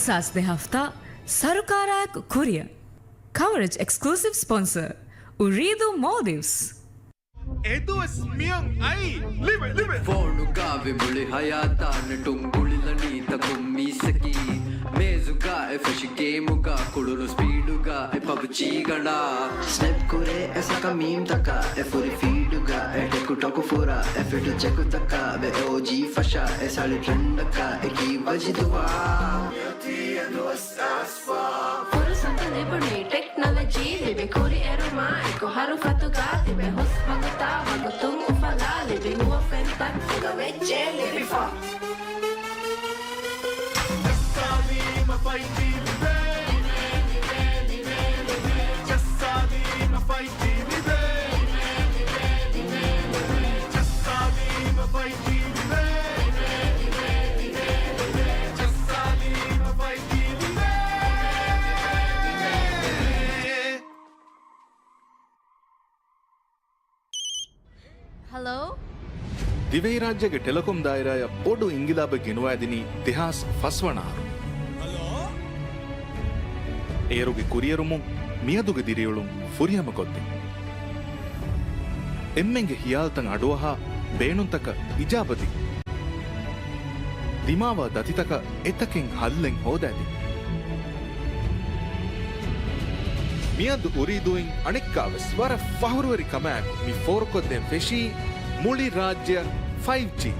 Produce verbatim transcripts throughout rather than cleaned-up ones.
ސާސް ދެ ހަފްތާ ސަރުކާރާއެކު ކުރިއަށް. ކަވަރޭޖް އެކްސްކްލޫސިވް ސްޕޮންސަރ، އުރީދޫ މޯލްޑިވްސް. އެދުވަސް މިއޮން އައީ. ލިބެ، ލިބެ. ފޯނުގަ ވި މުޅި ހަޔާތާ ނެޓުން ގުޅިލަނީ ތަކުން މީސަކީ. މޭޒުގަ އެ ފެށި ގޭމުގަ ކުޅުނު ސްޕީޑުގަ އެ ޕަބްޖީ ގަނޑާ. ސްނެޕް ކުރޭ އެ ސަކަ މީމްތަކަށް އެ ފުރި ފީޑުގަ އެ ޓެކުޓޮކު ފުރާ އެ ފެޓު ޗެކުތަކަށް ވެ އޯޖީ ފަށާ އެ ސަޅި ޓްރެންޑަކަށް އެކީ ވަޖިދުވާ. ފުރުސަތު ލިބުނީ ޓެކްނޮލޮޖީ ލިބި ކުރިއެރުމާ އެކު ހަރުފަތުގަ ތިބެ ހުސް ވަގުތާ ވަގުތުން އުފަލާ ލިބި ނުވަފެން ތައްތުގަ ވެއްޖެ ލިބިފަ. ޖައްސާލީމަ ފައިވް ޖީ ލިބޭ. ޖައްސާލީމަ ފައިވް ޖީ ލިބޭ. ޖައްސާލީމަ ފައިވް ޖީ ލިބޭ. ޖައްސާލީމަ ފައިވް ޖީ ލިބޭ. ހަލޯ؟ ދިވެހިރާއްޖޭގެ ޓެލެކޮމް ދާއިރާއަށް ބޮޑު އިންގިލާބެއް ގެނުވައިދިނީ ދެހާސް ފަސް ވަނަ އަހަރު. އޭރުގެ ކުރިއެރުމުން މިއަދުގެ ދިރިއުޅުން ފުރިހަމަކޮށްދިން. އެންމެންގެ ހިޔާލުތައް އަޑުއަހާ، ބޭނުންތަކަށް އިޖާބަދިން. ދިމާވާ ދަތިތަކަށް އެތަކެއް ހައްލެއް ހޯދައިދިން. މިއަދު އުރީދޫއިން އަނެއްކާވެސް ވަރަށް ފަހުރުވެރި ކަމާއެކު މި ފޯރުކޮށްދޭން ފެށީ މުޅި ރާއްޖެއަށް ފައިވް ޖީ.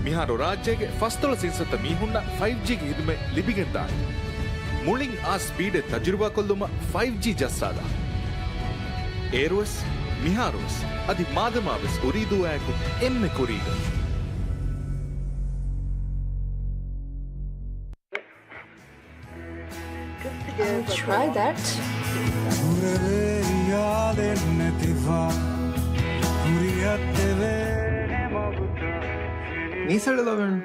މިހާރު ރާއްޖޭގެ ފަސްދޮޅަސް އިންސައްތަ މީހުންނަށް ފައިވް ޖީގެ ހިދުމަތް ލިބިގެންދާނެ. މުޅިން އާ ސްޕީޑެއް ތަޖުރިބާކޮށްލުމަށް ފައިވް ޖީ ޖައްސާލާ. އޭރުވެސް، މިހާރުވެސް، އަދި މާދަމާވެސް އުރީދޫއާއެކު އެންމެ ކުރީގަ. I'll try that. މީސަޅު ލޮބެން.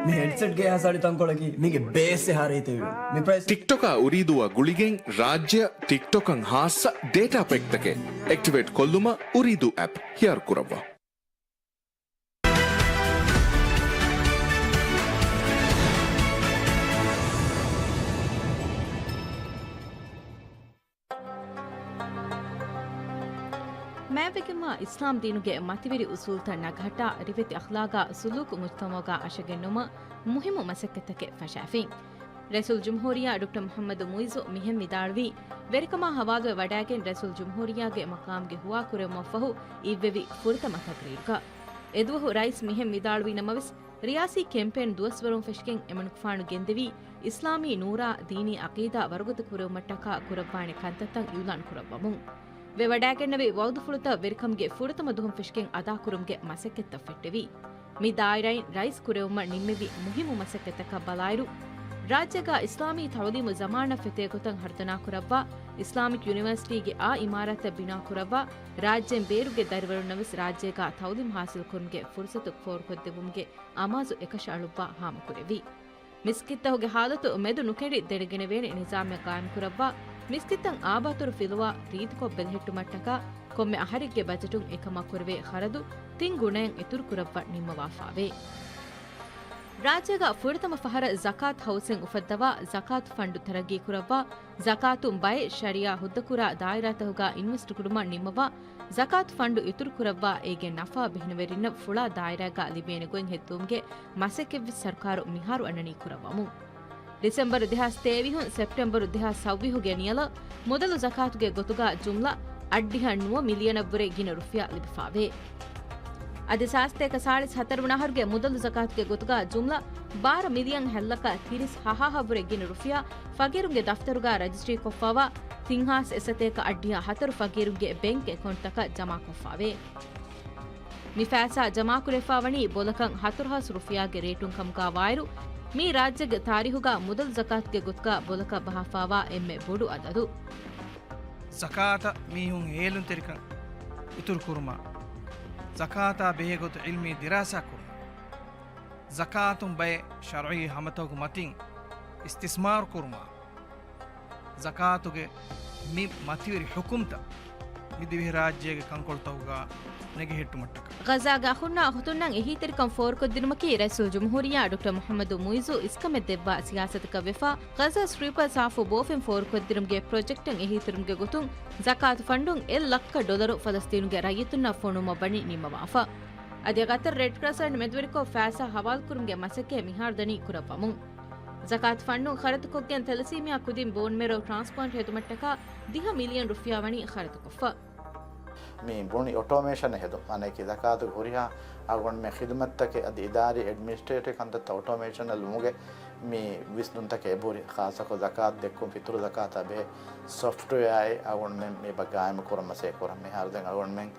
މި ހެޑްސެޓްގެ އެހާ ސަޅި ތަންކޮޅަކީ މީގެ ބޭސް އެހާ ރީތިވެ. މި ޕްރައިސް. ޓިކްޓޮކާ އުރީދޫއާ ގުޅިގެން ރާއްޖެއަށް ޓިކްޓޮކަށް ހާއްސަ ޑޭޓާ ޕެކްތަކެއް އެކްޓިވޭޓް ކޮށްލުމަށް އުރީދޫ އެޕް ހިޔާރު ކުރައްވާ. މާތްވެގެންވާ އިސްލާމް ދީނުގެ މަތިވެރި އުސޫލްތައް ނަގަހައްޓާ، ރިވެތި އަޚްލާގާ ސުލޫކު މުޖްތަމަޢުގާ އަށަގެންނުމަށް މުހިއްމު މަސައްކަތްތަކެއް ފަށާފިން. ރައީސުލްޖުމްހޫރިއްޔާ ޑޮކްޓަރ މުޙައްމަދު މުޢިއްޒު މިހެން ވިދާޅުވީ، ވެރިކަމާ ހަވާލުވެ ވަޑައިގެން ރައީސުލްޖުމްހޫރިއްޔާގެ މަޤާމްގެ ހުވާ ކުރެވުމަށްފަހު އިއްވެވި ފުރަތަމަ ތަޤްރީރުގަ. އެދުވަހު ރައީސް މިހެން ވިދާޅުވި ނަމަވެސް، ރިޔާސީ ކެމްޕޭން ދުވަސްވަރުން ފެށިގެން އެމަނިކުފާނު ގެންދެވީ، އިސްލާމީ ނޫރާ ދީނީ ޢަޤީދާ ވަރުގަދަ ކުރެވުމަށްޓަކާ ކުރައްވާނެ ކަންތައްތައް އިޢުލާން ކުރައްވަމުން. ވެވަޑައިގެންނެވި ވަޢުދުފުޅުތައް ވެރިކަމުގެ ފުރަތަމަ ދުވަހުން ފެށިގެން އަދާކުރުމުގެ މަސައްކަތްތައް ފެއްޓެވި. މި ދާއިރާއިން ރައީސް ކުރެވުމަށް ނިންމެވި މުހިއްމު މަސައްކަތްތަކަށް ބަލާއިރު، ރާއްޖޭގާ އިސްލާމީ ތަޢުލީމު ޒަމާނަށް ފެތޭގޮތަށް ހަރުދަނާކުރައްވާ، އިސްލާމިކް ޔުނިވަރސިޓީގެ އާ އިމާރާތެއް ބިނާކުރައްވާ، ރާއްޖޭން ބޭރުގެ ދަރިވަރުންނަށް ވެސް ރާއްޖޭގާ ތަޢުލީމު ހާސިލްކުރުމުގެ ފުރުޞަތު ފޯރުކޮށްދެއްވުމުގެ އަމާޒު އެކަށައަޅުއްވާ ހާމަކުރެއްވި. މިސްކިތްތަކުގެ ހާލަތު މެދު ނުކެނޑި ދެނެގެނެވޭނެ ނިޒާމެއް ގާއިމްކުރައްވާ، މިސްކިތްތައް އާބަހުތުރު ފިލުވާ ރީތިކޮށް ބެލެހެއްޓުމަށްޓަކާ ކޮންމެ އަހަރެއްގެ ބަޖެޓުން އެކަމަށް ކުރެވޭ ޚަރަދު ތިން ގުނައެއް އިތުރުކުރައްވަން ނިންމަވާފާވޭ. ރާއްޖޭގަ ފުރަތަމަ ފަހަރަށް ޒަކާތު ހައުސެއް އުފައްދަވާ، ޒަކާތު ފަންޑު ތަރައްގީކުރައްވާ، ޒަކާތުން ބައެއް ޝަރީޢާ ހުއްދަކުރާ ދާއިރާތަކުގަ އިންވެސްޓް ކުރުމަށް ނިންމަވާ، ޒަކާތު ފަންޑު އިތުރުކުރައްވާ، އޭގެ ނަފާ ބިންވެރިންނަށް ފުޅާ ދާއިރާގަ ލިބޭނެ ގޮތް ހެއްދުމުގެ މަސައްކަތްވެސް ސަރުކާރު މިހާރު އަންނަނީ ކުރައްވަމުން. ޑިސެމްބަރު ދެހާސް ތޭވީހުން ސެޕްޓެމްބަރު ދެހާސް ސައުވީހުގެ ނިޔަލަށް މުދަލު ޒަކާތުގެ ގޮތުގަ ޖުމްލަ އަށްޑިހަ ނުވަ މިލިޔަނަށްވުރެ ގިނަ ރުފިޔާ ލިބިފާވޭ. އަދި ސާސްތޭކަ ސާޅީސް ހަތަރު ވަނަ އަހަރުގެ މުދަލު ޒަކާތުގެ ގޮތުގަ ޖުމްލަ ބާރަ މިލިޔަން ހަތް ލަކަ ތިރީސް ހަހާހަށްވުރެ ގިނަ ރުފިޔާ ފަގީރުންގެ ދަފްތަރުގަ ރަޖިސްޓްރީކޮށްފާވާ ތިން ހާސް އެއްސަތޭކަ އަށްޑިހަ ހަތަރު ފަގީރުންގެ ބޭންކް އެކައުންޓްތަކަށް ޖަމާކޮށްފާވޭ. މި ފައިސާ ޖަމާކުރެވިފާވަނީ ބޮލަކަށް ހަތަރު ހާސް ރުފިޔާގެ ރޭޓުން ކަމުގަ ވާއިރު، މީ ރާއްޖޭގެ ތާރީހުގަ މުދަލު ޒަކާތުގެ ގޮތުގަ ބޮލަކަށް ބަހާފާވާ އެންމެ ބޮޑު އަދަދު. ޒަކާތަށް މީހުން ހޭލުންތެރިކަން އިތުރުކުރުމަށް، ޒަކާތާ ބެހޭގޮތު ޢިލްމީ ދިރާސާކުރުމަށް، ޒަކާތުން ބައެއް ޝަރުޢީ ހަމަތަކުގެ މަތިން އިސްތިސްމާރުކުރުމަށް، ޒަކާތުގެ މި މަތިވެރި ޙުކުމްތައް މި ދިވެހިރާއްޖޭގެ ކަންކޮޅުތަކުގަ ނެގިހިއްޓުމަށްޓަކާ. ޣަޒާގެ އަޚުންނާ އުޚުތުންނަށް އެހީތެރިކަން ފޯރުކޮށްދިނުމަކީ ރައީސުލްޖުމްހޫރިއްޔާ ޑޮކްޓަރ މުޙައްމަދު މުޢިއްޒު އިސްކަމެއް ދެއްވާ ސިޔާސަތަކަށް ވެފަ، ޣަޒާ ސްޓްރިޕަށް ސާފު ބޯފިން ފޯރުކޮށްދިނުމުގެ ޕްރޮޖެކްޓަށް އެހީތެރިވުމުގެ ގޮތުން ޒަކާތު ފަންޑުން އެއް ލައްކަ ޑޮލަރު ފަލަސްޠީނުގެ ރައްޔިތުންނަށް ފޮނުވުމަށް ވަނީ ނިންމަވާފަ. އަދި ގަތަރު ރެޑް ކްރަސަންޓް މެދުވެރިކޮށް ފައިސާ ހަވާލުކުރުމުގެ މަސައްކަތް މިހާރު ދަނީ ކުރައްވަމުން. ޒަކާތު ފަންޑުން ޚަރަދުކޮށްގެން ތެލަސީމިއާ ކުދިން ބޯންމެރޯ ޓްރާންސްޕްލާންޓް ހެދުމަށްޓަކާ ދިހަ މިލިއަން ރުފިޔާ ވަނީ ޚަރަދުކޮށްފަ. މި ބުނި އޮޓޯމޭޝަން ހެދުން، އަނެކި ޒަކާތުގެ ހުރިހާ އަޅުގަނޑުމެން ޚިދުމަތްތަކެއް އަދި އިދާރީ އެޑްމިނިސްޓްރޭޓިވް ކަންތައްތައް އޮޓޯމޭޝަން އަށް ލުމުގެ މި ވިސްނުންތަކެއް އެބަހުރި، ޚާއްޞަކޮށް ޒަކާތު ދެއްކުން، ފިތުރު ޒަކާތާ ބެހޭ ސޮފްޓްވެއާއެއް އަޅުގަނޑުމެން މި ބަ ގާއިމު ކުރަން މަސައްކަތް ކުރަން. މިހާރު ދެން އަޅުގަނޑުމެން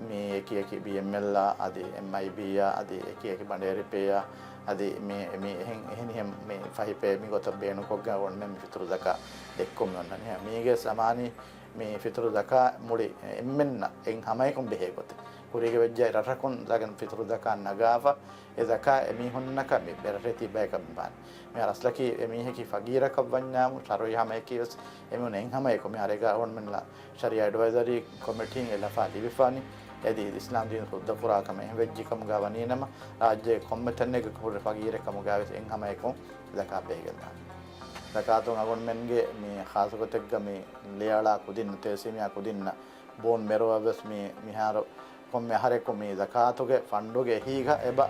މި އެކި އެކި ބީއެމްއެލްއާ އަދި އެމްއައިބީއާ އަދި އެކި އެކި ބަނޑޭރި ޕޭއާ އަދި މި، މި އެހެން، އެހެނިހެން މި ފަހި ޕޭ މި ގޮތަށް ބޭނުންކޮށްގެން އަޅުގަނޑުމެން މި ފިތުރު ޒަކާ ދެއްކުން މި އޮންނަނީ. މީގެ ސަމާނީ މި ފިތުރު ޒަކާ މުޅި އެންމެންނަށް އެއް ހަމައަކުން ބެހޭ ގޮތެއް. ކުރީގެ ވެއްޖެ ރަށަކުން ދާގެން ފިތުރު ޒަކާ ނަގާފަ، އެ ޒަކާ އެމީހުންނަކަށް މި ބެރަށޭ ތިބޭކަށް މި ބާން. މި ރަސްލަކީ އެމީހަކީ ފަގީރަކަށް ވަންޏާމު، ޝަރުއީ ހަމައެކީ ވެސް އެމީހުން އެއް ހަމައެކު މި އަރޭގަ އަޅުގަނޑުމެންނަށް ޝަރީއާ އެޑްވައިޒަރީ ކޮމިޓީން އެ ލަފާ ލިބިފާނީ. އެދި އިސްލާމް ދީން ހުއްދަ ކުރާ ކަމެއް އެހެން ވެއްޖެ ކަމުގަ ވަނީ ނަމަ، ރާއްޖޭގެ ކޮންމެ ތަނެއްގަ ހުރި ފަގީރެއް ކަމުގަ ވެސް އެއް ހަމައެކު ޒަކާ ބޭގެންދާނެ. ޒަކާތުން އަޅުގަނޑުމެންގެ މި ޚާއްޞަ ގޮތެއްގަ މި ލިޔާޅާ ކުދިން، ތޭސީމިޔާ ކުދިންނަށް ބޯން މެރޯއަށް ވެސް މި މިހާރު ކޮންމެ އަހަރަކު މި ޒަކާތުގެ ފަންޑުގެ އެހީގަ އެބަ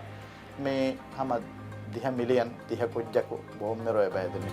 މި ހަމަ ދިހަ މިލިއަން ތިހަ ކުއްޖަކު ބޯން މެރޯ އެބަ އެދެނީ.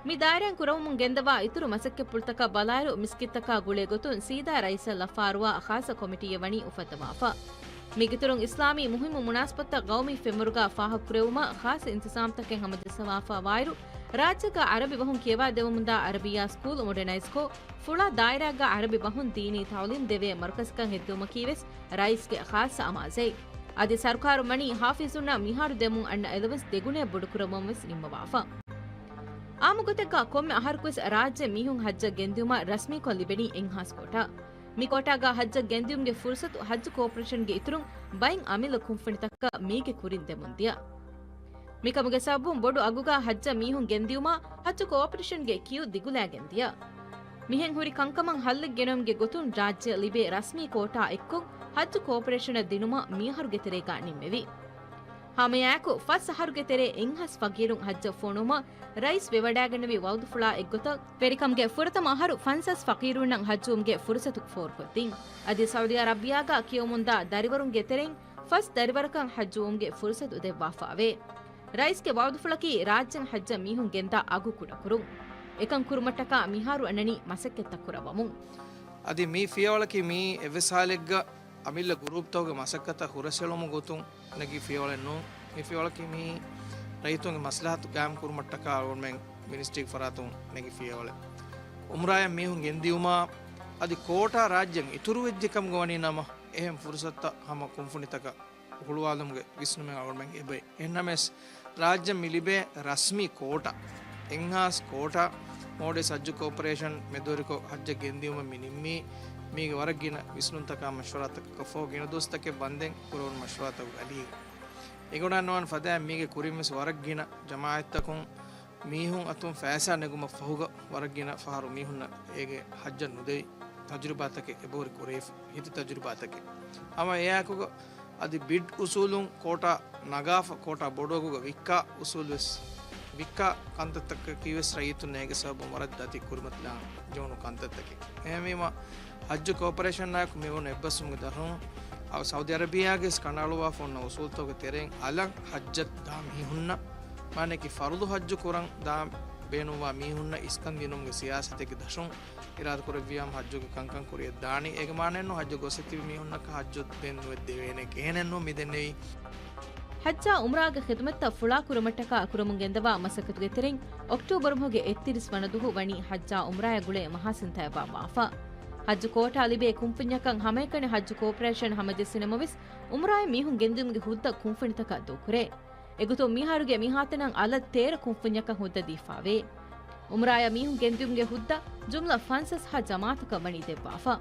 މި ދާއިރާއިން ކުރަމުން ގެންދަވާ އިތުރު މަސައްކަތްޕުޅުތަކަށް ބަލާއިރު، މިސްކިތްތަކާ ގުޅޭ ގޮތުން ސީދާ ރައީސަށް ލަފާރުވާ ޚާއްޞަ ކޮމިޓީއެއް ވަނީ އުފައްދަވާފަ. މީގެތެރެއިން އިސްލާމީ މުހިއްމު މުނާސަބަތުތައް ގައުމީ ފެންވަރުގަ ފާހަގަކުރެވުމަށް ޚާއްޞަ އިންތިޒާމްތަކެއް ހަމަޖައްސަވާފަ ވާއިރު، ރާއްޖޭގަ އަރަބި ބަހުން ކިޔަވާދެވެމުންދާ އަރަބިއްޔާ ސްކޫލް މޮޑަނައިޒްކޮށް، ފުޅާ ދާއިރާގަ އަރަބި ބަހުން ދީނީ ތަޢުލީމް ދެވޭ މަރުކަޒަކަށް ހެއްދެވުމަކީ ވެސް ރައީސްގެ ޚާއްޞަ އަމާޒެއް. އަދި ސަރުކާރުން ވަނީ ޙާފިޒުންނަށް މިހާރު ދެމުން އަންނަ އެލަވެންސް ދެގުނައެއް ބޮޑުކުރައްވަމުން ވެސް ނިންމަވާފަ. އާއްމު ގޮތެއްގަ ކޮންމެ އަހަރަކުވެސް ރާއްޖެ މީހުން ޙައްޖަށް ގެންދިއުމަށް ރަސްމީކޮށް ލިބެނީ އެއްހާސް ކޯޓާ. މި ކޯޓާގަ ޙައްޖަށް ގެންދިއުމުގެ ފުރުޞަތު ޙައްޖު ކޯޕަރޭޝަންގެ އިތުރުން ބައެއް އަމިއްލަ ކުންފުނިތަކަށް މީގެ ކުރިން ދެމުން ދިޔަ. މިކަމުގެ ސަބަބުން ބޮޑު އަގުގަ ޙައްޖަށް މީހުން ގެންދިއުމަށް ޙައްޖު ކޯޕަރޭޝަންގެ ކިޔޫ ދިގުލާގެން ދިޔަ. މިހެން ހުރި ކަންކަމަށް ޙައްލެއް ގެނައުމުގެ ގޮތުން ރާއްޖެ ލިބޭ ރަސްމީ ކޯޓާ އެއްކޮށް ޙައްޖު ކޯޕަރޭޝަނަށް ދިނުމަށް މިއަހަރުގެ ތެރޭގަ ނިންމެވި. ހަމައެއާއެކު ފަސް އަހަރުގެ ތެރޭ އެއްހާސް ފަގީރުން ޙައްޖަށް ފޮނުވުމަށް ރައީސް ވެވަޑައިގެންނެވި ވަޢުދުފުޅާ އެއްގޮތަށް ވެރިކަމުގެ ފުރަތަމަ އަހަރު ފަންސާސް ފަގީރުންނަށް ޙައްޖުވުމުގެ ފުރުޞަތު ފޯރުކޮށްދިން. އަދި ސައުދީ އަރަބިއާގަ ކިޔެވުމުންދާ ދަރިވަރުންގެ ތެރެއިން ފަސް ދަރިވަރަކަށް ޙައްޖުވުމުގެ ފުރުޞަތު ދެއްވާފައވޭ. ރައީސްގެ ވަޢުދުފުޅަކީ ރާއްޖެން ޙައްޖަށް މީހުން ގެންދާ އަގު ކުޑަކުރުން. އެކަން ކުރުމަށްޓަކާ މިހާރު އަންނަނީ މަސައްކަތްތައް ކުރައްވަމުން. އަދި މި ފިޔަވަޅަކީ މީ އެއްވެސް ހާލެއްގަ އަމިއްލަ ގުރޫޕްތަކުގެ މަސައްކަތަށް ހުރަސްއެޅުމުގެ ގޮތުން ނެގި ފިޔަވަޅެއް ނޫން. މި ފިޔަވަޅަކީ މީ ރައްޔިތުންގެ މަސްލަހަތު ގާއިމް ކުރުމަށްޓަކާ އަޅުގަނޑުމެން މިނިސްޓްރީގެ ފަރާތުން ނެގި ފިޔަވަޅެއް. އުމްރާއަށް މީހުން ގެންދިއުމާ އަދި ކޯޓާ ރާއްޖެއިން އިތުރުވެއްޖެ ކަމުގަ ވަނީ ނަމަ، އެހެން ފުރުޞަތުތައް ހަމަ ކުންފުނިތަކަށް ހުޅުވާލުމުގެ ވިސްނުމެއް އަޅުގަނޑުމެން އެބައި. އެހެންނަމަވެސް، ރާއްޖެ މި ލިބޭ ރަސްމީ ކޯޓާ، އެއްހާސް ކޯޓާ، މޯލްޑިވްސް ޙައްޖު ކޯޕަރޭޝަން މެދުވެރިކޮށް ޙައްޖަށް ގެންދިއުމަށް މި ނިންމީ، މީގެ ވަރަށް ގިނަ ވިސްނުންތަކާ މަޝްވަރާތަކަކަށްފަހު ގިނަ ދުވަސްތަކެއް ބަންދެން ކުރެވުނު މަޝްވަރާތަކުގެ އަލީގަ. އެނގިވަޑައިގަންނަވާނެ ފަދައިން މީގެ ކުރިން ވެސް ވަރަށް ގިނަ ޖަމާޢަތްތަކުން މީހުން އަތުން ފައިސާ ނެގުމަށް ފަހުގަ ވަރަށް ގިނަ ފަހަރު މީހުންނަށް އޭގެ ޙައްޖަށް ނުދެވި ތަޖުރިބާތަކެއް އެބަހުރި ކުރެވިފަ، ހިތި ތަޖުރިބާތަކެއް. ހަމަ އެއާއެކުގަ އަދި ބިޑް އުސޫލުން ކޯޓާ ނަގާފަ، ކޯޓާ ބޮޑު އަގުގަ ވިއްކާ އުސޫލު ވެސް އެއްކާ ކަންތައްތަކަކީވެސް ރައްޔިތުން އޭގެ ސަބަބުން ވަރަށް ދަތި ކުރިމަތިލާން ޖެހުނު ކަންތައްތަކެއް. އެހެންވީމަ، ޙައްޖު ކޯޕަރޭޝަނާއެކު މިވަނީ އެއްބަސްވުމުގެ ދަށުން، އަ، ސައުދީ އަރަބިއާގެ ކަނޑައަޅުވާފަ އޮންނަ އުސޫލުތަކުގެ ތެރެއިން އަލަށް ޙައްޖަށް ދާ މީހުންނަށް، މާނައަކީ ފަރުޟު ޙައްޖު ކުރަން ދާން ބޭނުންވާ މީހުންނަށް އިސްކަން ދިނުމުގެ ސިޔާސަތެއްގެ ދަށުން އިރާދަކުރެއްވިޔާމު ޙައްޖުގެ ކަންކަން ކުރިއަށް ދާނީ. އޭގެ މާނައެއްނު ޙައްޖަށް ގޮސް އެތިބި މީހުންނަކަށް ޙައްޖު ދެން ނުވެ ދެވޭނެ ކިހިނެއްނު މި ދެންނެވީ. ޙައްޖާ ޢުމްރާގެ ޚިދުމަތްތައް ފުޅާކުރުމަށްޓަކާ ކުރަމުން ގެންދަވާ މަސައްކަތުގެ ތެރެއިން އޮކްޓޫބަރު މަހުގެ އެއްތިރީސް ވަނަ ދުވަހު ވަނީ ޙައްޖާ ޢުމްރާއާ ގުޅޭ މަހާސިން ތަޔަބަށް ވާފަ. ޙައްޖު ކޯޓާ ލިބޭ ކުންފުންޏަކަށް ހަމައެކަނި ޙައްޖު ކޯޕަރޭޝަން ހަމަޖެއްސިނަމަވެސް، ޢުމްރާއަށް މީހުން ގެންދިއުމުގެ ހުއްދަ ކުންފުނިތަކަށް ދޫކުރޭ. އެގޮތުން މިހާރުގެ މިހާތަނަށް އަލަށް ތޭރަ ކުންފުންޏަކަށް ހުއްދަ ދީފާވޭ. ޢުމްރާއަށް މީހުން ގެންދިއުމުގެ ހުއްދަ ޖުމްލަ ފަންސާސް ހަ ޖަމާޢަތަކަށް ވަނީ ދެއްވާފަ.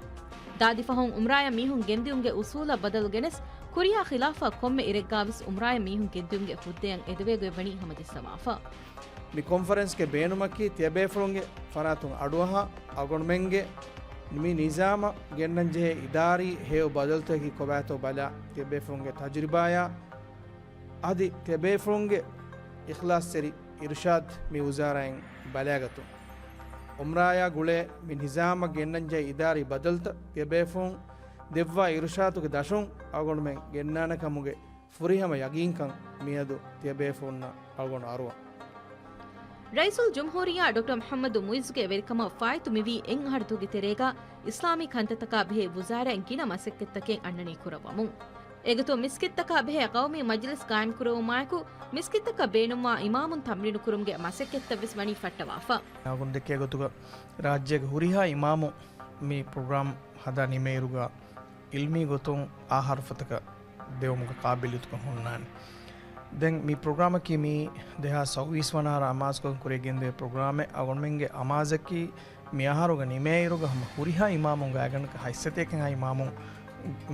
ދާދި ފަހުން ޢުމްރާއަށް މީހުން ގެންދިއުމުގެ އުސޫލަށް ބަދަލު ގެނެސް، ކުރިއާ ޚިލާފަށް ކޮންމެ އިރެއްގާވެސް ޢުމްރާއަށް މީހުން ގެންދިއުމުގެ ހުއްދައަށް އެދެވޭ ގޮތް ވަނީ ހަމަޖެއްސަވާފަ. މި ކޮންފަރެންސްގެ ބޭނުމަކީ ތިޔަބޭފުޅުންގެ ފަރާތުން އަޑުއަހާ، އަޅުގަނޑުމެންގެ މި ނިޒާމަށް ގެންނަންޖެހޭ އިދާރީ ހެޔޮ ބަދަލުތަކަކީ ކޮބާތޯ ބަލާ، ތިޔަބޭފުޅުންގެ ތަޖުރިބާއާ އަދި ތިޔަބޭފުޅުންގެ އިޚްލާޞްތެރި އިރުޝާދު މި ވުޒާރާއިން ބަލާގަތުން. ޢުމްރާއާ ގުޅޭ މި ނިޒާމަށް ގެންނަންޖެހޭ އިދާރީ ބަދަލުތައް ތިޔަބޭފުޅުން ދެއްވާ އިރުޝާދުގެ ދަށުން އަޅުގަނޑުމެން ގެންނާނެ ކަމުގެ ފުރިހަމަ ޔަގީންކަން މިއަދު ތިޔަބޭފުޅުންނަށް އަޅުގަނޑު އަރުވަން. ރައީސުލްޖުމްހޫރިއްޔާ ޑޮކްޓަރ މުޙައްމަދު މުޢިއްޒުގެ ވެރިކަމަށް ފާއިތު މިވީ އެއް އަހަރުތަކުގެ ތެރޭގަ އިސްލާމީ ކަންތައްތަކާ ބެހޭ ވުޒާރާއިން ގިނަ މަސައްކަތްތަކެއް އަންނަނީ ކުރައްވަމުން. އެގޮތުން މިސްކިތްތަކާ ބެހޭ ޤައުމީ މަޖިލިސް ޤާއިމްކުރެވުމާއެކު، މިސްކިތްތަކަށް ބޭނުންވާ އިމާމުން ތަމްރީނުކުރުމުގެ މަސައްކަތްތައްވެސް ވަނީ ފައްޓަވާފަ. އަޅުގަނޑު ދެއްކޭ ގޮތުގަ ރާއްޖޭގެ ހުރިހާ އިމާމު މި ޕްރޮގްރާމް ހަދާ ނިމޭއިރުގަ އިލްމީ ގޮތުން އާ ހަރުފަތަކަށް ދެވުމުގެ ޤާބިލިއްޔަތުކަން ހުންނާނެ. ދެން މި ޕްރޮގްރާމަކީ މި ދެހާސް ސައުވީސް ވަނަ އަހަރަށް އަމާޒުކޮށް ކުރިޔަށް ގެންދެވޭ ޕްރޮގްރާމެއް. އަޅުގަނޑުމެންގެ އަމާޒަކީ މި އަހަރުގަ ނިމޭއިރުގަ ހަމަ ހުރިހާ އިމާމުން ގާތްގަނޑަކަށް ހަތްސަތޭކަ އިމާމުން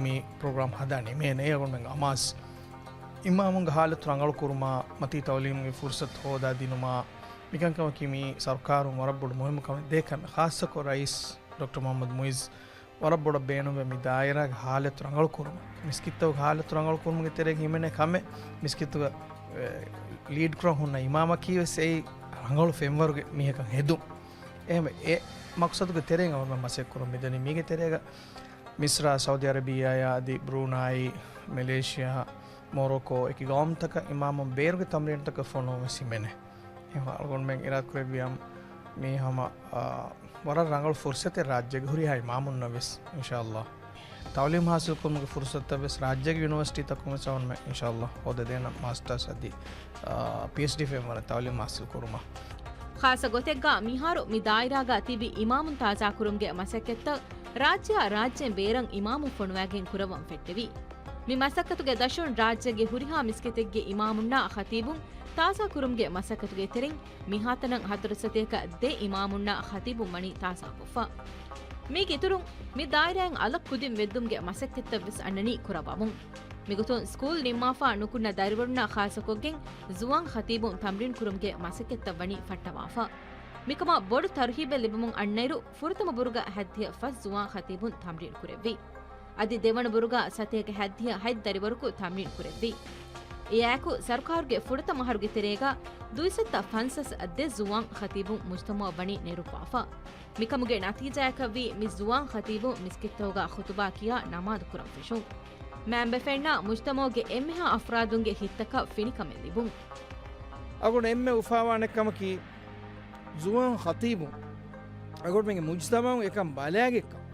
މި ޕްރޮގްރާމް ހަދާ ނިމޭނެ. އަޅުގަނޑުމެން އަމާޒު އިމާމުންގެ ހާލަތު ރަނގަޅު ކުރުމާ، މަތީ ތަޢުލީމުގެ ފުރުޞަތު ހޯދާ ދިނުމާ، މިކަންކަމަކީ މީ ސަރުކާރުން ވަރަށް ބޮޑު މުހިއްމު ކަމެއް ދޭ ކަމެއް. ޚާއްޞަކޮށް ރައީސް ޑޮކްޓަރ މުޙައްމަދު މުޢިއްޒު ވަރަށް ބޮޑަށް ބޭނުންވޭ މި ދާއިރާގެ ހާލަތު ރަނގަޅު ކުރުމަށް. މިސްކިތްތަކުގެ ހާލަތު ރަނގަޅު ކުރުމުގެ ތެރޭގަ ހިމެނޭ ކަމެއް، މިސްކިތުގަ، އެ، ލީޑް ކުރަން ހުންނަ އިމާމަކީ ވެސް އެއީ ރަނގަޅު ފެންވަރުގެ މީހަކަށް ހެދުން. އެހެންވެ، އެ މަޤްޞަދުގެ ތެރެއިން އަޅުގަނޑު މަސައްކަތް ކުރަން މިދަނީ. މީގެ ތެރޭގަ މިޞްރާ، ސައުދީ އަރަބިއްޔާއާ އަދި ބްރޫނާއީ، މެލޭޝިއާ، މޮރޮކޯ އެކި ގައުމުތަކަށް އިމާމުން ބޭރުގެ ތަމްރީނުތަކަށް ފޮނުވަން ވެސް ހިމެނޭ. އެހެންވެ، އަޅުގަނޑުމެން އިރާދަކުރެއްވިޔާމު މީ ހަމަ، އާ، ވަރަށް ރަނގަޅު ފުރުޞަތެއް ރާއްޖޭގެ ހުރިހާ އިމާމުންނަށް ވެސް، އިންޝާﷲ. ތަޢުލީމު ޙާޞިލުކުރުމުގެ ފުރުޞަތުތައް ވެސް ރާއްޖޭގެ ޔުނިވަރސިޓީތަކުން ވެސް އަޅުގަނޑުމެން އިންޝާﷲ ހޯދަދޭނަން، މާސްޓާސް އަދި، އާ، ޕީއެޗްޑީ ފެންވަރަށް ތަޢުލީމު ޙާޞިލު ކުރުމަށް. ޚާއްޞަ ގޮތެއްގަ މިހާރު މި ދާއިރާގަ ތިބި އިމާމުން ތާޒާކުރުމުގެ މަސައްކަތްތައް ރާއްޖެއާ ރާއްޖޭން ބޭރަށް އިމާމުން ފޮނުވާގެން ކުރައްވަން ފެއްޓެވި. މި މަސައްކަތުގެ ދަށުން ރާއްޖޭގެ ހުރިހާ މިސްކިތެއްގެ އިމާމުންނާ ޚަތީބުން ތާޒާކުރުމުގެ މަސައްކަތުގެ ތެރެއިން މިހާތަނަށް ހަތަރު ސަތޭކަ ދެ އިމާމުންނާ ޚަތީބުން ވަނީ ތާޒާކޮށްފަ. މީގެ އިތުރުން މި ދާއިރާއިން އަލަށް ކުދިން ވެއްދުމުގެ މަސައްކަތްތައް ވެސް އަންނަނީ ކުރައްވަމުން. މިގޮތުން ސްކޫލް ނިންމާފަ ނުކުންނަ ދަރިވަރުންނާ ޚާއްޞަކޮށްގެން ޒުވާން ޚަތީބުން ތަމްރީން ކުރުމުގެ މަސައްކަތްތައް ވަނީ ފައްޓަވާފަ. މިކަމަށް ބޮޑު ތަރުހީބެއް ލިބުމުން އަންނައިރު، ފުރަތަމަ ބުރުގަ ހަތްދިހަ ފަސް ޒުވާން ޚަތީބުން ތަމްރީން ކުރެއްވި. އަދި ދެވަނަ ބުރުގަ ސަތޭކަ ހަތްދިހަ ހަތް ދަރިވަރަކު ތަމްރީން ކުރެއްވި. އެއާއެކު، ސަރުކާރުގެ ފުރަތަމަ އަހަރުގެ ތެރޭގަ ދުއިސައްތަ ފަންސާސް ދެ ޒުވާން ޚަތީބުން މުޖްތަމަޢަށް ވަނީ ނެރުއްވާފަ. މިކަމުގެ ނަތީޖާއަކަށްވީ މި ޒުވާން ޚަތީބުން މިސްކިތްތަކުގަ ޚުތުބާ ކިޔާ ނަމާދު ކުރަން ފެށުން. މައިންބަފައިންނާ މުޖްތަމަޢުގެ އެންމެހާ އަފްރާދުންގެ ހިތްތަކަށް ފިނިކަމެއް ލިބުން. އަޅުގަނޑު އެންމެ އުފާވާނެ ކަމަކީ، ޒުވާން ޚަތީބުން އަޅުގަނޑުމެންގެ މުޖްތަމަޢުން އެކަން ބަލާގެއްކަން.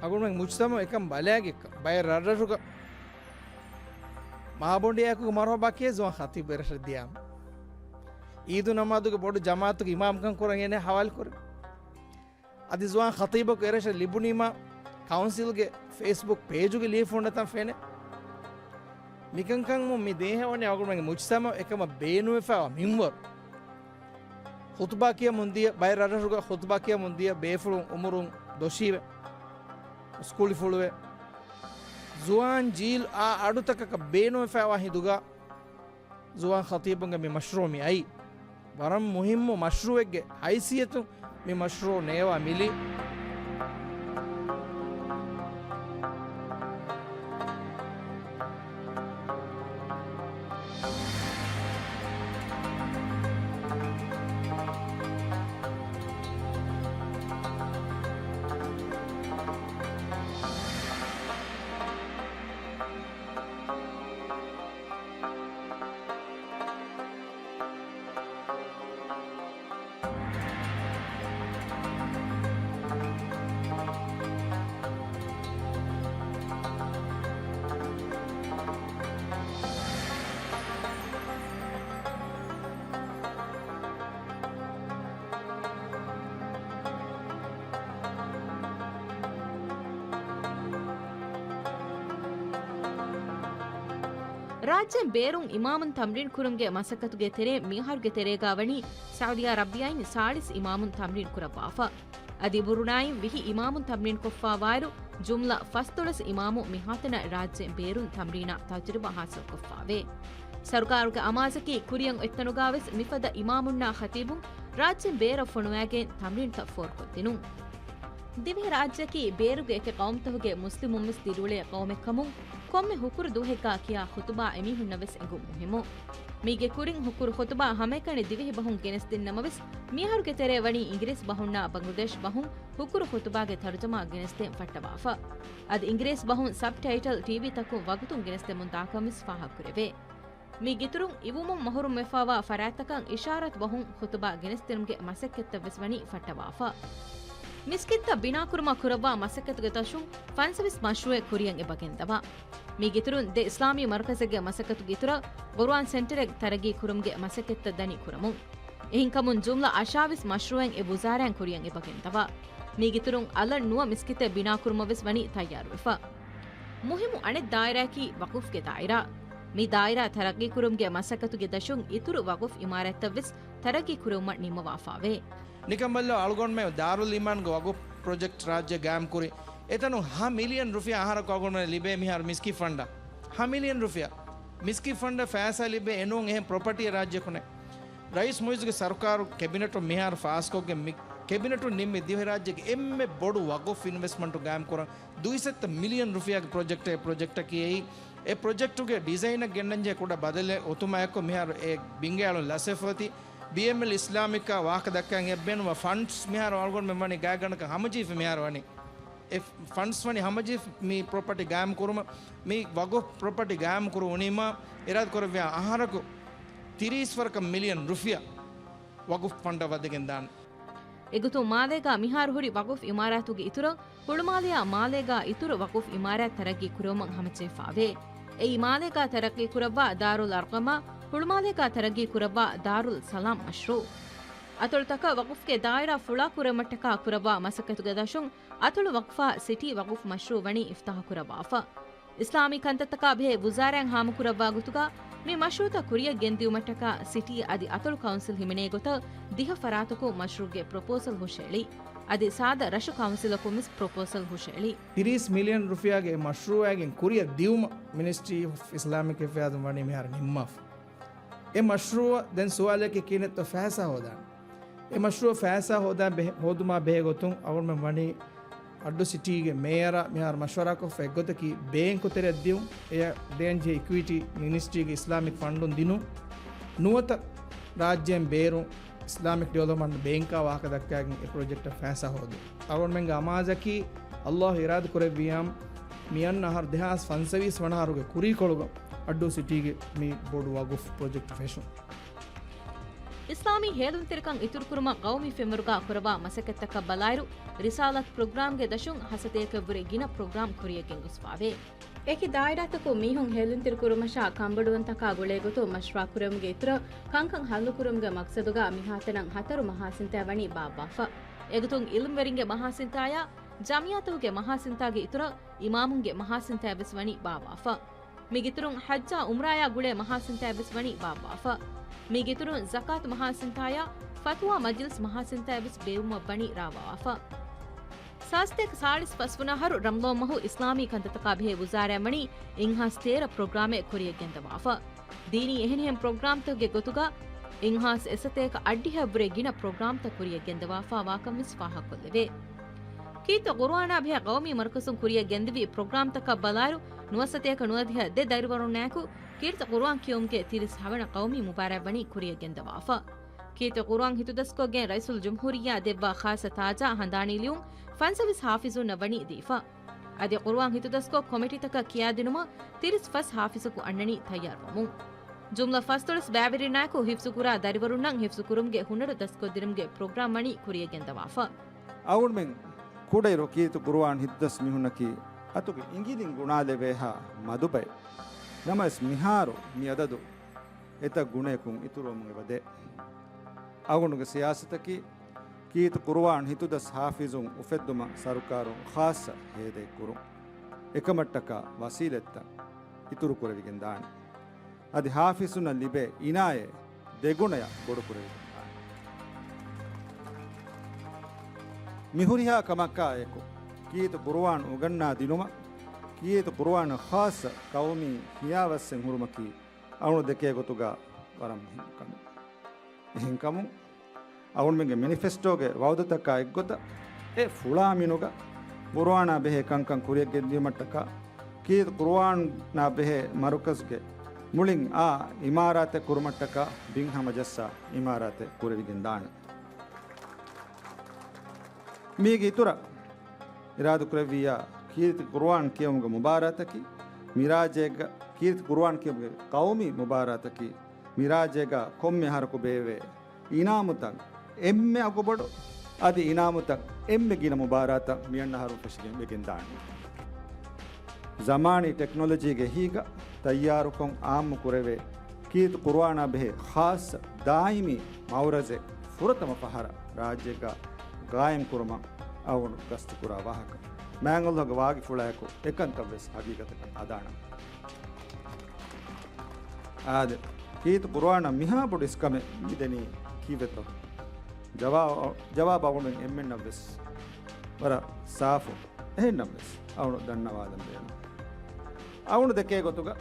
އަޅުގަނޑުމެންގެ މުޖްތަމަޢުން އެކަން ބަލާގެއްކަން. ބައެއް ރަށްރަށުގަ މާބޮނޑިއާއެކުގެ މަރުޙަބާ ކިޔޭ ޒުވާން ޚަތީބު އެރަށަށް ދިޔާމު. ޢީދު ނަމާދުގެ ބޮޑު ޖަމާޢަތުގެ އިމާމްކަން ކުރަން އޭނަ ޙަވާލުކުރޭ. އަދި ޒުވާން ޚަތީބަކު އެރަށަށް ލިބުނީމާ، ކައުންސިލްގެ ފޭސްބުކް ޕޭޖުގެ ލިޔެފަ ހުންނަތާ ފެނޭ. މިކަންކަން މި ދޭހަވަނީ އަޅުގަނޑުމެންގެ މުޖްތަމަޢު އެކަމަށް ބޭނުންވެފައިވާ މިންވަރު. ޚުތުބާ ކިޔަމުން ދިޔަ، ބައެއް ރަށްރަށުގަ ޚުތުބާ ކިޔަމުން ދިޔަ ބޭފުޅުން އުމުރުން ދޮށީވެ، ސްކޫލިފުޅުވެ، ޒުވާން ޖީލް އާ އަޑުތަކަކަށް ބޭނުންވެފައިވާ ހިނދުގަ، ޒުވާން ޚަތީބުންގެ މި މަޝްރޫޢު މި އައީ، ވަރަށް މުހިއްމު މަޝްރޫޢެއްގެ ހައިސިއްޔަތުން މި މަޝްރޫޢު ނޭވާ މިލީ. ރާއްޖޭން ބޭރުން އިމާމުން ތަމްރީން ކުރުމުގެ މަސައްކަތުގެ ތެރޭ މިހާރުގެ ތެރޭގާ ވަނީ ސައުދީ އަރަބިޔާއިން ސާޅީސް އިމާމުން ތަމްރީން ކުރައްވާފަ. އަދި ބުރުނާއިން ވިހި އިމާމުން ތަމްރީން ކޮށްފާވާއިރު، ޖުމްލަ ފަސްދޮޅަސް އިމާމު މިހާތަނަށް ރާއްޖޭން ބޭރުން ތަމްރީނާ ތަޖުރިބާ ހާސިލްކޮށްފާވޭ. ސަރުކާރުގެ އަމާޒަކީ ކުރިއަށް އޮތްތަނުގާވެސް މިފަދަ އިމާމުންނާ ޚަތީބުން ރާއްޖޭން ބޭރަށް ފޮނުވާގެން ތަމްރީންތައް ފޯރުކޮށްދިނުން. ދިވެހިރާއްޖެއަކީ ބޭރުގެ އެކި ޤައުމުތަކުގެ މުސްލިމުންވެސް ދިރިއުޅޭ ޤައުމެއްކަމުން، ކޮންމެ ހުކުރު ދުވަހެއްގާ ކިޔާ ޚުތުބާ އެމީހުންނަށްވެސް އެނގުން މުހިއްމު. މީގެ ކުރިން ހުކުރު ޚުތުބާ ހަމައެކަނި ދިވެހި ބަހުން ގެނެސްދިން ނަމަވެސް، މިއަހަރުގެ ތެރޭ ވަނީ އިނގިރޭސި ބަހުންނާ ބަނގްލަދޭޝް ބަހުން ހުކުރު ޚުތުބާގެ ތަރުޖަމާ ގެނެސްދޭން ފައްޓަވާފަ. އަދި އިނގިރޭސި ބަހުން ސަބްޓައިޓަލް ޓީވީތަކުން ވަގުތުން ގެނެސްދެމުން ދާކަންވެސް ފާހަގަކުރެވޭ. މީ ގިތުރުން އިވުމުން މަހުރުމްވެފާވާ ފަރާތްތަކަށް އިޝާރާތް ބަހުން ޚުތުބާ ގެނެސްދިނުމުގެ މަސައްކަތްތައްވެސް ވަނީ ފައްޓަވާފަ. މިސްކިތްތައް ބިނާކުރުމަށް ކުރައްވާ މަސައްކަތުގެ ދަށުން ފަންސަވީސް މަޝްރޫއެއް ކުރިއަށް އެބަ ގެންދަވާ. މީ ގިތުރުން ދެ އިސްލާމީ މަރުކަޒެއްގެ މަސައްކަތުގެ އިތުރަށް ޤުރުއާން ސެންޓަރެއް ތަރައްގީ ކުރުމުގެ މަސައްކަތްތައް ދަނީ ކުރަމުން. އެހެންކަމުން ޖުމްލަ އަށާވީސް މަޝްރޫއެއް އެ ވުޒާރާއިން ކުރިއަށް އެބަ ގެންދަވާ. މީ ގިތުރުން އަލަށް ނުވަ މިސްކިތެއް ބިނާކުރުމަށްވެސް ވަނީ ތައްޔާރުވެފަ. މުހިއްމު އަނެއް ދާއިރާއަކީ ވަޤުފްގެ ދާއިރާ. މި ދާއިރާ ތަރައްގީކުރުމުގެ މަސައްކަތުގެ ދަށުން އިތުރު ވަޤުފް އިމާރާތްތައްވެސް ތަރައްގީ ކުރެވުމަށް ނިންމަވާފާވޭ. ނިކަން ބައްލަވާ އަޅުގަނޑުމެން ދާރުލް އީމާންގެ ވަޤުފް ޕްރޮޖެކްޓް ރާއްޖެ ގާއިމްކުރި. އެތަނުން ހަ މިލިއަން ރުފިޔާ އަހަރަކު އަޅުގަނޑުމެން ލިބޭ މިހާރު މިސްކިތް ފަންޑަށް. ހަ މިލިއަން ރުފިޔާ. މިސްކިތް ފަންޑަށް ފައިސާ ލިބޭ އެނޫން އެހެން ޕްރޮޕަޓީ ރާއްޖެކު ނެތް. ރައީސް މުއިއްޒުގެ ސަރުކާރު ކެބިނެޓުން މިހާރު ފާސްކޮށްގެން މި ކެބިނެޓުން ނިންމި ދިވެހިރާއްޖޭގެ އެންމެ ބޮޑު ވަޤުފް އިންވެސްޓްމަންޓު ގާއިމްކުރަން ދުއިސައްތަ މިލިއަން ރުފިޔާގެ ޕްރޮޖެކްޓެއް، ޕްރޮޖެކްޓަކީ އެއީ. އެ ޕްރޮޖެކްޓުގެ ޑިޒައިނަށް ގެންނަންޖެހޭ ކުޑަ ބަދަލެއް އޮތުމާއެކު މިހާރު އެ ބިނގާއެޅުން ލަސްވެފަ އޮތީ. ބީއެމްއެލް އިސްލާމިކްއާ ވާހަކަ ދައްކަން އެއްބޭނުމަށް ފަންޑްސް މިހާރު އަޅުގަނޑުމެން ވަނީ ގާތްގަނޑަކަށް ހަމަޖެހިފަ މިހާރު ވަނީ. އެ ފަންޑްސް ވަނީ ހަމަޖެހިފަ މި ޕްރޮޕަޓީ ގާއިމް ކުރުމަށް. މި ވަގުފް ޕްރޮޕަޓީ ގާއިމް ކުރުވުނީމާ އިރާދަ ކުރެއްވިޔާ އަހަރަކު ތިރީސް ވަރަކަށް މިލިއަން ރުފިޔާ ވަގުފް ފަންޑަށް ވަދެގެން ދާނެ. އެގޮތުން މާލޭގާ މިހާރު ހުރި ވަގުފް އިމާރާތުގެ އިތުރަށް ހުޅުމާލެއާ މާލޭގާ އިތުރު ވަގުފް އިމާރާތް ތަރައްގީ ކުރެވުމަށް ހަމަޖެހިފާވޭ. އެއީ މާލޭގާ ތަރައްގީ ކުރައްވާ ދާރުލް އަރްޤަމާ ހުޅުމާލޭގާ ތަރައްގީ ކުރައްވާ ދާރުލް ސަލާމް މަޝްރޫޢު. އަތޮޅުތަކަށް ވަގުފްގެ ދާއިރާ ފުޅާ ކުރެވުމަށްޓަކާ ކުރައްވާ މަސައްކަތުގެ ދަށުން އަތޮޅު ވަގުފާ ސިޓީ ވަގުފް މަޝްރޫޢު ވަނީ އިފްތާޙު ކުރައްވާފަ. އިސްލާމީ ކަންތައްތަކާ ބެހޭ ވުޒާރާއިން ހާމަކުރައްވާ ގޮތުގަ މި މަޝްރޫޢުތައް ކުރިއަށް ގެންދިއުމަށްޓަކާ ސިޓީ އަދި އަތޮޅު ކައުންސިލް ހިމެނޭ ގޮތަށް ދިހަ ފަރާތަކުން މަޝްރޫޢުގެ ޕްރޮޕޯސަލް ހުށައެޅި. އަދި ސާދަ ރަށު ކައުންސިލަކުން ވެސް ޕްރޮޕޯސަލް ހުށައެޅި. ތިރީސް މިލިއަން ރުފިޔާގެ އެ މަޝްރޫޢާގެން ކުރިއަށް ދިއުމަށް މިނިސްޓްރީ އޮފް އިސްލާމިކް އެފެއާޒުން ވަނީ މިހާރު ނިންމާފަ. އެ މަޝްރޫޢަށް ދެން ސުވާލަކީ ކިހިނެއްތޯ ފައިސާ ހޯދާނެ؟ އެ މަޝްރޫޢަށް ފައިސާ ހޯދާ ބެހެ-، ހޯދުމާ ބެހޭ ގޮތުން އަޅުގަނޑުމެން ވަނީ އައްޑޫ ސިޓީގެ މޭޔަރާ މިހާރު މަޝްވަރާކޮށްފަ އެއްގޮތަކީ ބޭންކު ތެރެއަށް ދިއުން، އެޔަށް ދޭންޖެހޭ އިކުއިޓީ މިނިސްޓްރީގެ އިސްލާމިކް ފަންޑުން ދިނުން. ނުވަތަ ރާއްޖޭން ބޭރުން އިސްލާމިކް ޑިވެލޮޕްމަންޓް ބޭންކާ ވާހަކަ ދައްކާގެން އެ ޕްރޮޖެކްޓަށް ފައިސާ ހޯދުން. އަޅުގަނޑުމެންގެ އަމާޒަކީ އައްލާހު އިރާދަ ކުރެއްވިޔާމު މިއަންނަ އަހަރު ދެހާސް ފަންސަވީސް ވަނަ އަހަރުގެ ކުރީކޮޅުގަ އައްޑޫ ސިޓީގެ މި ބޮޑު ވަގުފް ޕްރޮޖެކްޓް ފެށުން. އިސްލާމީ ހޭލުންތެރިކަން އިތުރުކުރުމަށް ޤައުމީ ފެންވަރުގާ ކުރައްވާ މަސައްކަތްތަކަށް ބަލާއިރު، ރިސާލަތު ޕްރޮގްރާމްގެ ދަށުން ހަސަތޭކައަށްވުރެ ގިނަ ޕްރޮގްރާމް ކުރިއަށް ގެންގޮސްފާވޭ. އެކި ދާއިރާތަކުން މީހުން ހޭލުންތެރިކުރުމަށާ ކަންބޮޑުވުންތަކާ ގުޅޭގޮތުން މަޝްވަރާކުރެވުމުގެ އިތުރަށް ކަންކަން ހައްލުކުރުމުގެ މަޤްޞަދުގަ މިހާތަނަށް ހަތަރު މަހާސިންތާ ވަނީ ބާއްވާފަ. އެގޮތުން އިލްމްވެރިންގެ މަހާސިންތާޔާ ޖަމިއްޔާތަކުގެ މަހާސިންތާގެ އިތުރަށް އިމާމުންގެ މަހާސިންތާއެއްވެސް ވަނީ ބާއްވާފަ. މީގެއިތުރުން ޙައްޖާ ޢުމްރާޔާ ގުޅޭ މަހާސިންތާއެއްވެސް ވަނީ ބާއްވާފަ. މީގެއިތުރުން ޒަކާތު މަހާސިންތާޔާ ފަތުވާ މަޖިލިސް މަހާސިންތާއެއްވެސް ބޭއްވުމަށް ވަނީ ރާވާފަ. ސާދަ ސަތޭކަ ސާޅީސް ފަސްވަނަ އަހަރު ރަމަޟާން މަހު އިސްލާމީ ކަންތައްތަކާ ބެހޭ ވުޒާރާއިން ވަނީ އެއްހާސް ތޭރަ ޕްރޮގްރާމެއް ކުރިއަށް ގެންދަވާފަ. ދީނީ އެހެނިހެން ޕްރޮގްރާމްތަކުގެ ގޮތުގަ އެއްހާސް އެއްސަތޭކަ އަށްޑިހައަށްވުރެ ގިނަ ޕްރޮގްރާމްތައް ކުރިއަށް ގެންދަވާފާ ވާކަން ވެސް ފާހަގަކޮށްލެވޭ. ކީރިތި ޤުރުއާނާ ބެހޭ ޤައުމީ މަރުކަޒުން ކުރިއަށް ގެންދެވި ޕްރޮގްރާމްތަކަށް ބަލާއިރު، ނުވަސަތޭކަ ނުވަދިހަ ދެ ދަރިވަރުންނާއެކު ކީރިތި ޤުރުއާން ކިޔެވުމުގެ ތިރީސް ހަވަނަ ޤައުމީ މުބާރާތް ވަނީ ކުރިއަށް ގެންދަވާފަ. ކީރިތި ޤުރުއާން ހިތުދަސްކޮށްގެން ރައީސުލްޖުމްހޫރިއްޔާ ދެއްވާ ޚާއްޞަ ތާޖާ ހަނދާނީ ލިޔުން ފަންސަވީސް ޙާފިޒުންނަށް ވަނީ ދީފަ. އަދި ޤުރުއާން ހިތުދަސްކޮށް ކޮމިޓީތަކަށް ކިޔާދިނުމަށް ތިރީސް ފަސް ޙާފިޒަކު އަންނަނީ ތައްޔާރުވަމުން. ޖުމްލަ ފަސްދޮޅަސް ބައިވެރިންނާއެކު ހިފްޒުކުރާ ދަރިވަރުންނަށް ހިފްޒުކުރުމުގެ ހުނަރު ދަސްކޮށްދިނުމުގެ ޕްރޮގްރާމް ވަނީ ކުރިއަށް ގެންދަވާފަ. އަޅުގަނޑުމެން ކުޑައިރު ކީރިތި ޤުރުއާން ހިތުދަސް މީހުންނަކީ އަތުގެ އިނގިލިން ގުނާލެވޭހާ މަދުބައެއް. ނަމަވެސް މިހާރު މި އަދަދު އެތައް ގުނަޔަކުން އިތުރުވަމުން އެބަދޭ. އަޅުގަނޑުގެ ސިޔާސަތަކީ ކީރިތި ޤުރުއާން ހިތުދަސް ޙާފިޒުން އުފެއްދުމަށް ސަރުކާރުން ޚާއްޞަ ހޭދައެއް ކުރުން. އެކަމަށްޓަކާ ވަސީލަތްތައް އިތުރުކުރެވިގެން ދާނެ. އަދި ހާފިޒުންނަށް ލިބޭ އިނާޔަތް ދެގުނަޔަށް ބޮޑުކުރެވިގެންދާނެ. މި ހުރިހާ ކަމަކާ އެކު، ކީރިތި ޤުރުއާން އުނގަންނާ ދިނުމަށް، ކީރިތި ޤުރުއާނަށް ޚާއްޞަ ޤައުމީ ހިޔާވައްސެއް ހުރުމަކީ، އަޅުގަނޑު ދެކޭ ގޮތުގަ ވަރަށް މުހިންމު ކަމެއް. އެހެންކަމުން، އަޅުގަނޑުމެންގެ މެނިފެސްޓޯގެ ވައުދުތަކާ އެއްގޮތަށް، އެ ފުޅާ މިނުގަ ޤުރުއާނާ ބެހޭ ކަންކަން ކުރިއަށް ގެންދިޔުމަށްޓަކާ، ކީރިތި ޤުރުއާނާ ބެހޭ މަރުކަޒުގެ މުޅިން އާ އިމާރާތެއް ކުރުމަށްޓަކާ، ބިން ހަމަޖައްސާ އިމާރާތެއް ކުރެވިގެންދާނެ. މީގެ އިތުރަށް، އިރާދަކުރެއްވިއްޔާ، ކީރިތި ޤުރުއާން ކިޔެވުމުގެ މުބާރާތަކީ، މިރާއްޖޭގަ، ކީރިތި ޤުރުއާން ކިޔެވުމުގެ ޤައުމީ މުބާރާތަކީ، މިރާއްޖޭގަ ކޮންމެ އަހަރަކު ބޭއްވޭ އިނާމުތައް އެންމެ އަގުބޮޑު، އަދި އިނާމުތައް އެންމެ ގިނަ މުބާރާތައް މިއަންނަ އަހަރުން ފެށިގެން ވެގެންދާނެ. ޒަމާނީ ޓެކްނޮލޮޖީގެ އެހީގަ ތައްޔާރުކޮށް އާއްމު ކުރެވޭ ކީރިތި ޤުރުއާނާ ބެހޭ ޚާއްޞަ ދާއިމީ މައުރަޒެއް ފުރަތަމަ ފަހަރަށް ރާއްޖޭގަ ޤާއިމް ކުރުމަށް އަޅުގަނޑު ގަސްތުކުރާ ވާހަކަ. މާތް ﷲގެ ވާގިފުޅާއެކު އެކަންތައް ވެސް ހަގީގަތަކަށް ހަދާނަން. އާދެ، ކީރިތި ޤުރުއާނަށް މިހާ ބޮޑު އިސްކަމެއް މިދެނީ ކީއްވެތޯ؟ ޖަވާ-، ޖަވާބު އަޅުގަނޑު އެންމެންނަށް ވެސް ވަރަށް ސާފު. އެހެންނަމަވެސް، އަޅުގަނޑު ދަންނަވާލަން ބޭނުން. އަޅުގަނޑު ދެކޭ ގޮތުގަ،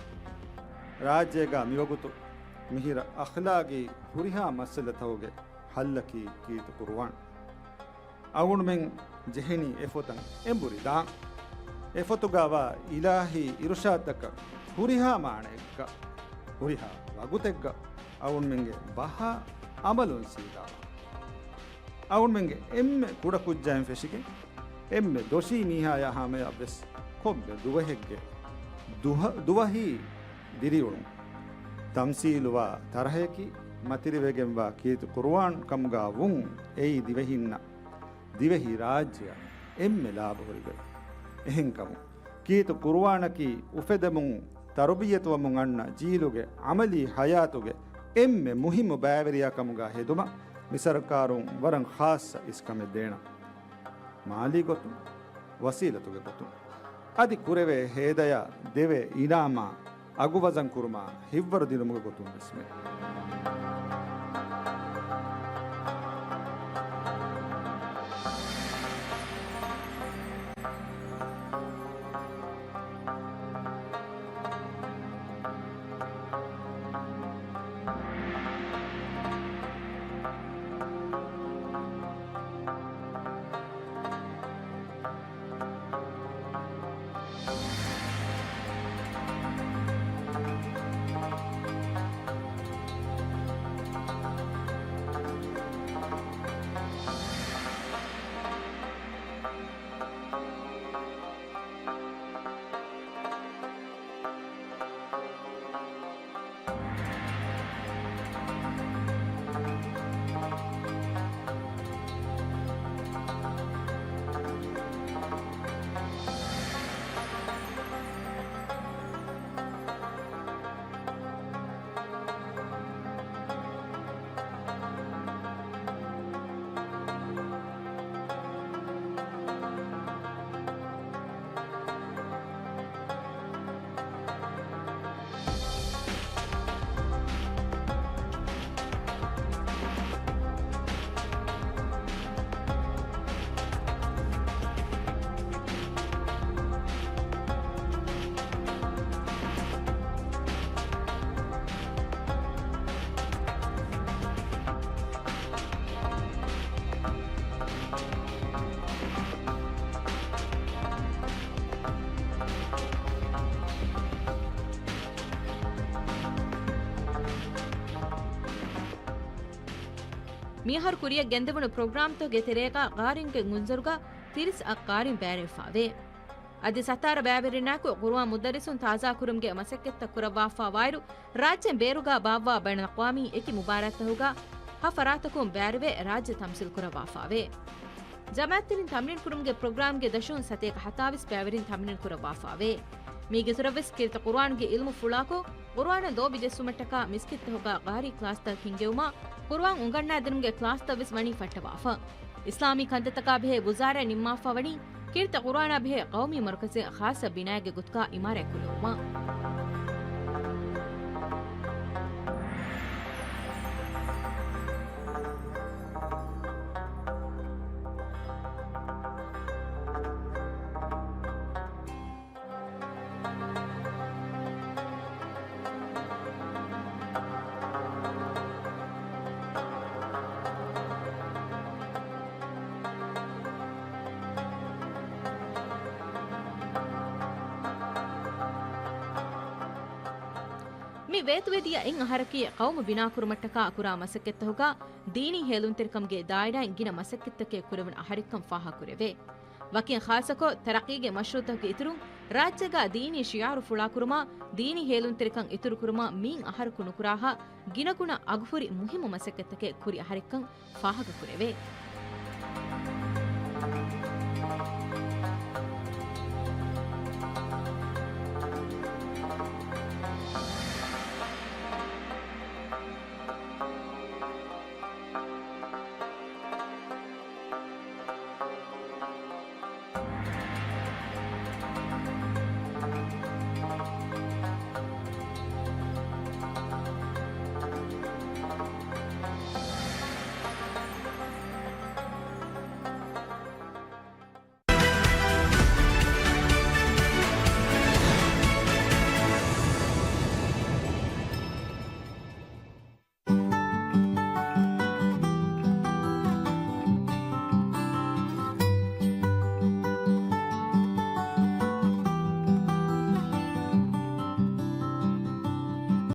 ރާއްޖޭގަ މިވަގުތު މިހިރަ އަޚްލާގީ ހުރިހާ މައްސަލަތަކުގެ ޙައްލަކީ ކީރިތި ޤުރުއާން. އަޅުގަނޑުމެން ޖެހެނީ އެފޮތަށް އެނބުރި ދާން. އެފޮތުގަ ވާ އިލާހީ އިރުޝާދުތަކަށް ހުރިހާ މާނައެއްގަ، ހުރިހާ ވަގުތެއްގަ އަޅުގަނޑުމެންގެ ބަހާ ޢަމަލުން ސީދާވާން. އަޅުގަނޑުމެންގެ އެންމެ ކުޑަކުއްޖާއިން ފެށިގެން، އެންމެ ދޮށީ މީހާޔާ ހަމަޔަށް ވެސް ކޮންމެ ދުވަހެއްގެ ދުހަ-، ދުވަހީ ދިރިއުޅުން، ތަމްސީލުވާ ތަރަހަޔަކީ، މަތިވެރިވެގެންވާ ކީރިތި ޤުރުއާން ކަމުގަ ވުން އެއީ ދިވެހިންނަށް، ދިވެހި ރާއްޖެއަށް އެންމެ ލާބަހުރި ގޮތް. އެހެންކަމުން، ކީރިތި ޤުރުއާނަކީ އުފެދެމުން ތަރުބިއްޔަތުވަމުން އަންނަ ޖީލުގެ ޢަމަލީ ޙަޔާތުގެ އެންމެ މުހިއްމު ބައިވެރިޔާ ކަމުގަ ހެދުމަށް މި ސަރުކާރުން ވަރަށް ޚާއްޞަ އިސްކަމެއް ދޭނަން. މާލީ ގޮތުން، ވަސީލަތުގެ ގޮތުން އަދި ކުރެވޭ ހޭދަޔަށް ދެވޭ އިނާމާ އަގު ވަޒަން ކުރުމާ ހިތްވަރު ދިނުމުގެ ގޮތުން ވެސް މެ. މިއަހަރު ކުރިއަށް ގެންދެވުނު ޕްރޮގްރާމްތަކުގެ ތެރޭގަ ޤާރިންގެ ގުންޒަރުގަ ތިރީސް އަށް ޤާރިން ބައިވެރިވެފަވޭ. އަދި ސަތާރަ ބައިވެރިންނާއެކު ޤުރުއާން މުދައްރިސުން ތާޒާކުރުމުގެ މަސައްކަތްތައް ކުރައްވާފަވާއިރު، ރާއްޖޭން ބޭރުގަ ބާއްވާ ބައިނަލްއަޤްވާމީ އެކި މުބާރާތްތަކުގަ ހަ ފަރާތަކުން ބައިވެރިވެ ރާއްޖެ ތަމްސީލް ކުރައްވާފަވޭ. ޖަމާއަތްތެރިން ތަމްރީން ކުރުމުގެ ޕްރޮގްރާމްގެ ދަށުން ސަތޭކަ ހަތާވީސް ބައިވެރިން ތަމްރީން ކުރައްވާފަވޭ. މީގެ އިތުރަށްވެސް ކީރިތި ޤުރުއާންގެ އިލްމު ފުޅާކޮށް، ޤުރުއާނަށް ލޯބި ޖެއްސުމަށްޓަކާ މިސްކިތްތަކުގަ ޤާރީ ކްލާސްތައް ހިންގެވުމާ، ޤުރުއާން އުނގަންނާދިނުމުގެ ކްލާސްތައްވެސް ވަނީ ފައްޓަވާފަ. އިސްލާމީ ކަންތައްތަކާ ބެހޭ ވުޒާރާ ނިންމާފަ ވަނީ، ކީރިތި ޤުރުއާނާ ބެހޭ ޤައުމީ މަރުކަޒެއް ޚާއްޞަ ބިނާއެއްގެ ގޮތުގަ އިމާރާތް ކުރެވުމަށް. ވޭތުވެދިޔަ އެއް އަހަރަކީ ޤައުމު ބިނާކުރުމަށްޓަކާ ކުރާ މަސައްކަތްތަކުގަ ދީނީ ހޭލުންތެރިކަމުގެ ދާއިރާއިން ގިނަ މަސައްކަތްތަކެއް ކުރެވުނު އަހަރެއްކަން ފާހަގަކުރެވޭ. ވަކިން ޚާއްޞަކޮށް، ތަރައްޤީގެ މަޝްރޫޢުތަކުގެ އިތުރުން، ރާއްޖޭގަ ދީނީ ޝިޢާރު ފުޅާކުރުމާ، ދީނީ ހޭލުންތެރިކަން އިތުރުކުރުމާ މިއިން އަހަރަކު ނުކުރާހާ، ގިނަގުނަ އަގުހުރި މުހިއްމު މަސައްކަތްތަކެއް ކުރި އަހަރެއްކަން ފާހަގަކުރެވޭ.